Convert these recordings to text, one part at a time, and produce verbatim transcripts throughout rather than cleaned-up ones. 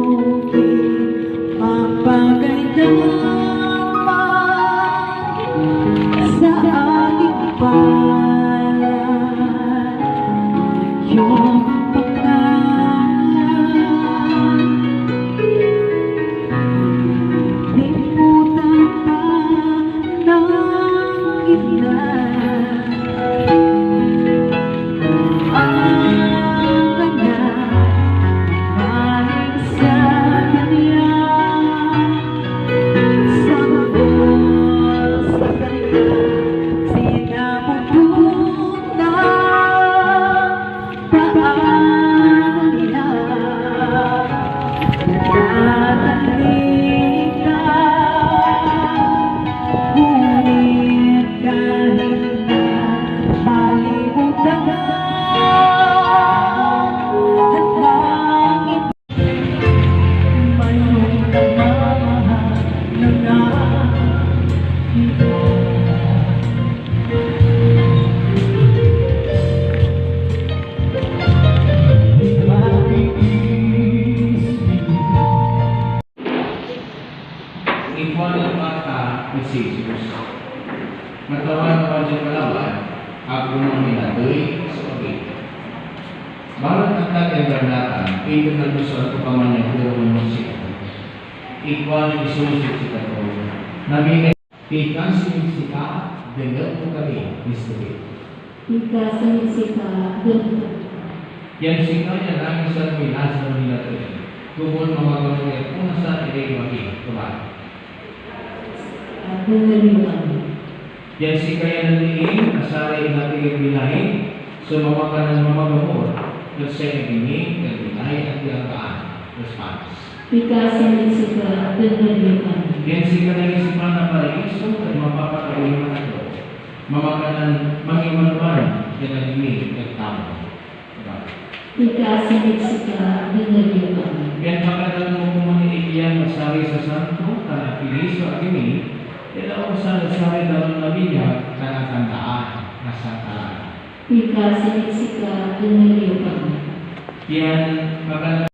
Nakaukit, mapagay naman sa aking palad yung pangalan. Liputan pa ng gitna. Ang ganda, galing sa kanya, sa bukod, sa kanya, sinapupunan. Paano niya natalikdan? Ngunit kahit na malimutan, at langit may nagmamahal na nga ito. Inkuan ed sika si Jesus, "Katawan, no wadia ka labat, ag ko namin natey so abig." Balet ag da natan, iter na so antokaman ya kerewen ed sikato. Inkuan nen Jesus ed sikato, "Nabingay." Pikasi ed sika, dengel mo kami, Mister Lee. Pikasi ed sika, dengel mo. Pian sika ya nangisan moy Lazaro ed natey, komun mamagamur ya onasan iray laki, komun. Dengel yo kami. Pian sika ya nanliing na saray inatey ed bilay, so mamakanan mamagamur ed say agimi ed bilay a pianggaan. Response. Pikasi ed sika, dengel yo kami. Pian sika ya nanisipan na paraiso ed mapapakaoley man a too, mamakanan mangiwanwan ya nagmig ed tawen. Pikasi ed sika, dengel yo kami. Pian pakadngel mo komun ya ikian na saray sasanto tan apili so agimi, ya naosan ed saray danum na binyag tan atandaan na sankalaan. Pikasi ed sika, dengel yo kami. Pian makan-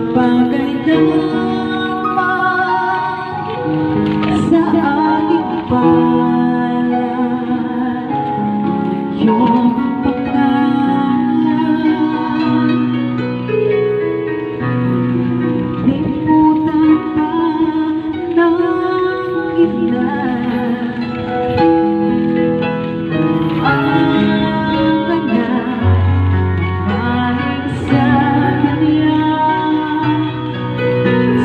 Bagay naman sa aking palad yung pangalan. Liputan pa ng ilan. Ang ganda, maling sa kanya.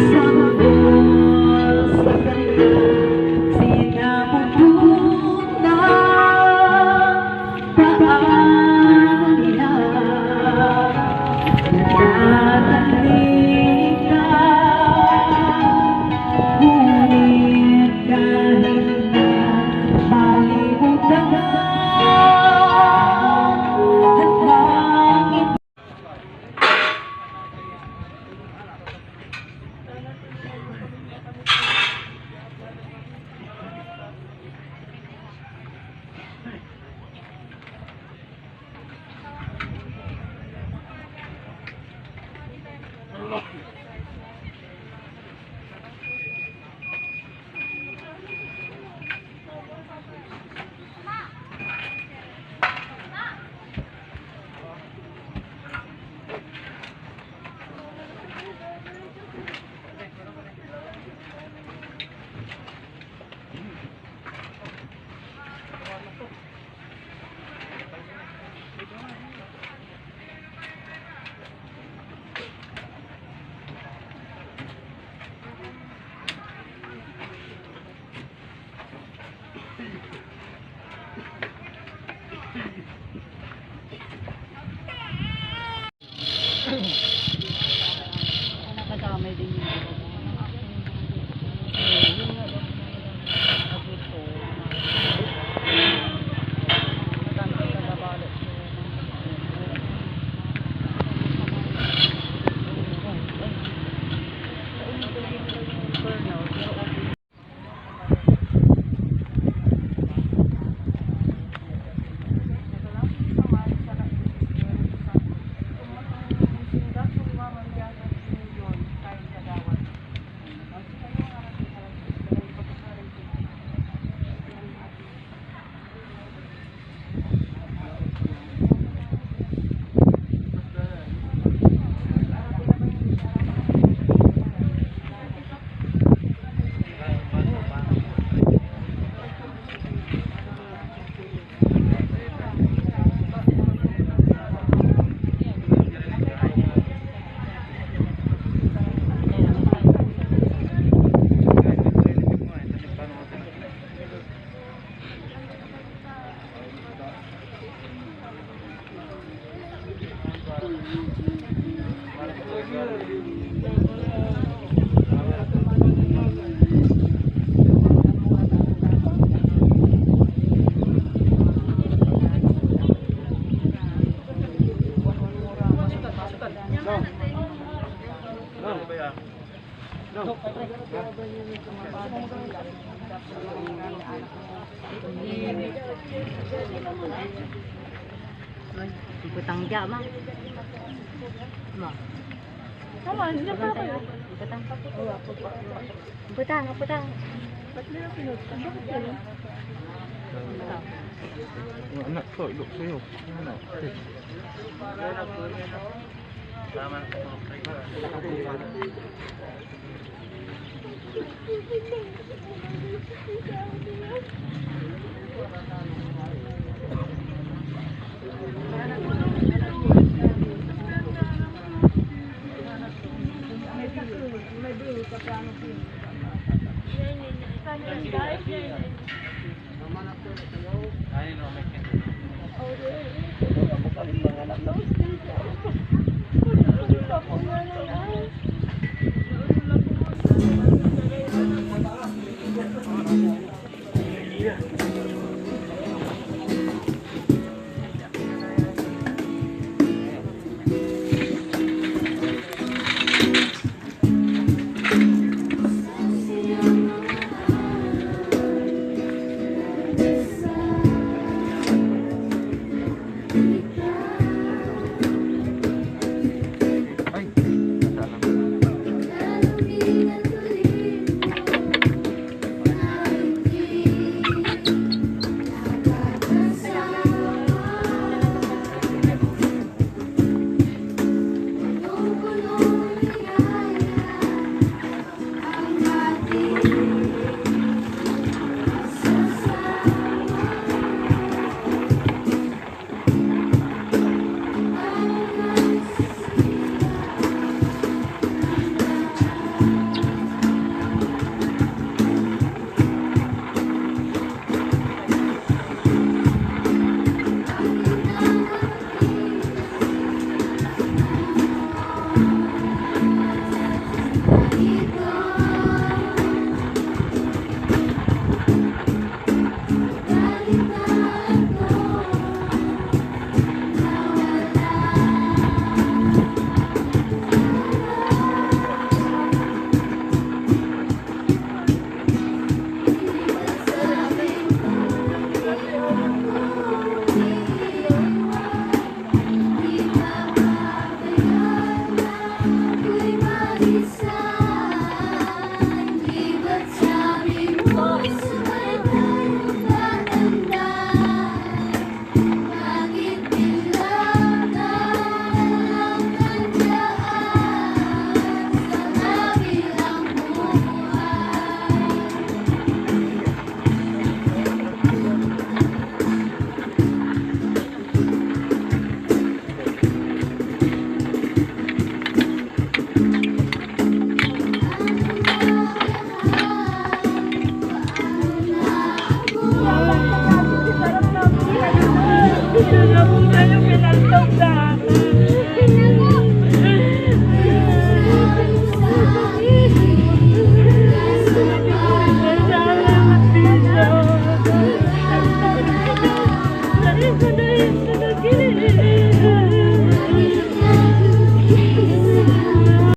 Sa bukod sa kanya, sinapupunan. Paano niya natalikdan? Ngunit kahit na malimutan, at langit Nakadamay din yung Butang dia, ma. Ma. Tama, hindi na pala kayo. Butang. Butang, butang. Ba't nila pinag-, bakit yun? Anak ko, ilok sa'yo. Ano?